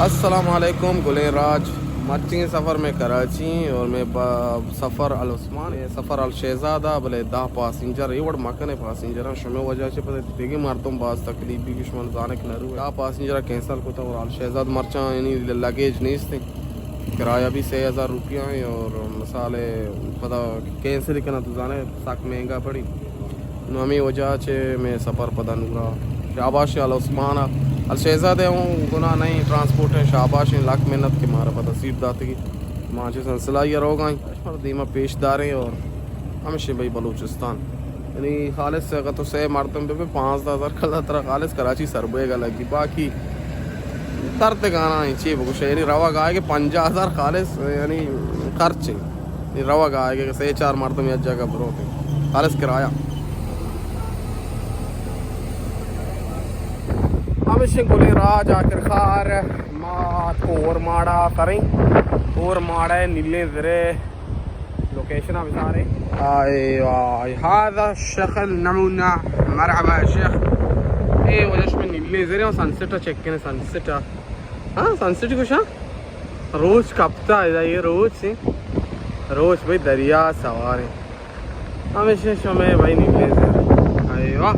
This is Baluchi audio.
السلام علیکم گلیں راج، مرچی سفر میں کراچی اور میں با-، سفر العثمان، سفر الشہزادہ، بلے دہ پاسنجر، اے وڑ مکن پاسنجر، شمے وجہ چہ پتہ دیگہ مردم باز تکلیف بی کہ شما زانک نہ رو۔ دہ پاسنجر کینسل کتا اور الشہزاد مرچاں یعنی لگیج نیست، کرایہ بھی سہ ہزار روپیہ ہیں اور مثال پتہ کینسل کنا تو زانے سک مہنگا پڑی۔ نو ہمے وجہ چہ مئے سفر پدا نورا شاباش العثمان ء۔ الشہزاد ء ہوں گناہ نہیں، ٹرانسپورٹ ء شاباش ہیں، لک محنت کہ مارا پدا سیٹ داتگی۔ ما چہ سنسلائی ء روگ آئیں، پر دیما پیش داریں اور ہمیشہ بھئی بلوچستان یعنی خالص اگر تو سہ مردم بہ بے پانزدہ ہزار کلا ترا خالص کراچی سر بوئے گا لگی، باقی درد گانا ہیں چی بگوشے یعنی روگ آئے کہ پنجاہ ہزار خالص یعنی خرچ ہیں۔ نی روگ آئے کہ سے چار مردم یک جگہ بروت، خالص کرایہ۔ ہمیشہ گلیں راج آخر خار ما کو اور ماڑا سریں، اور ماڑا نیلیں زرے لوکیشن ہم سارے۔ آئے آئے، هذا الشكل نمونة۔ مرحبا يا شيخ۔ اے وجہ میں نیلیں زرے، سن سیٹ چیک کریں، سن سیٹ۔ ہاں، سن سیٹ کچھ ہاں؟ روچ کپتا ادا، اے روچ ایں۔ روچ بھئی دریا سوار ایں۔ ہمیشہ شمے بھئی نیلیں زر۔ اے واہ۔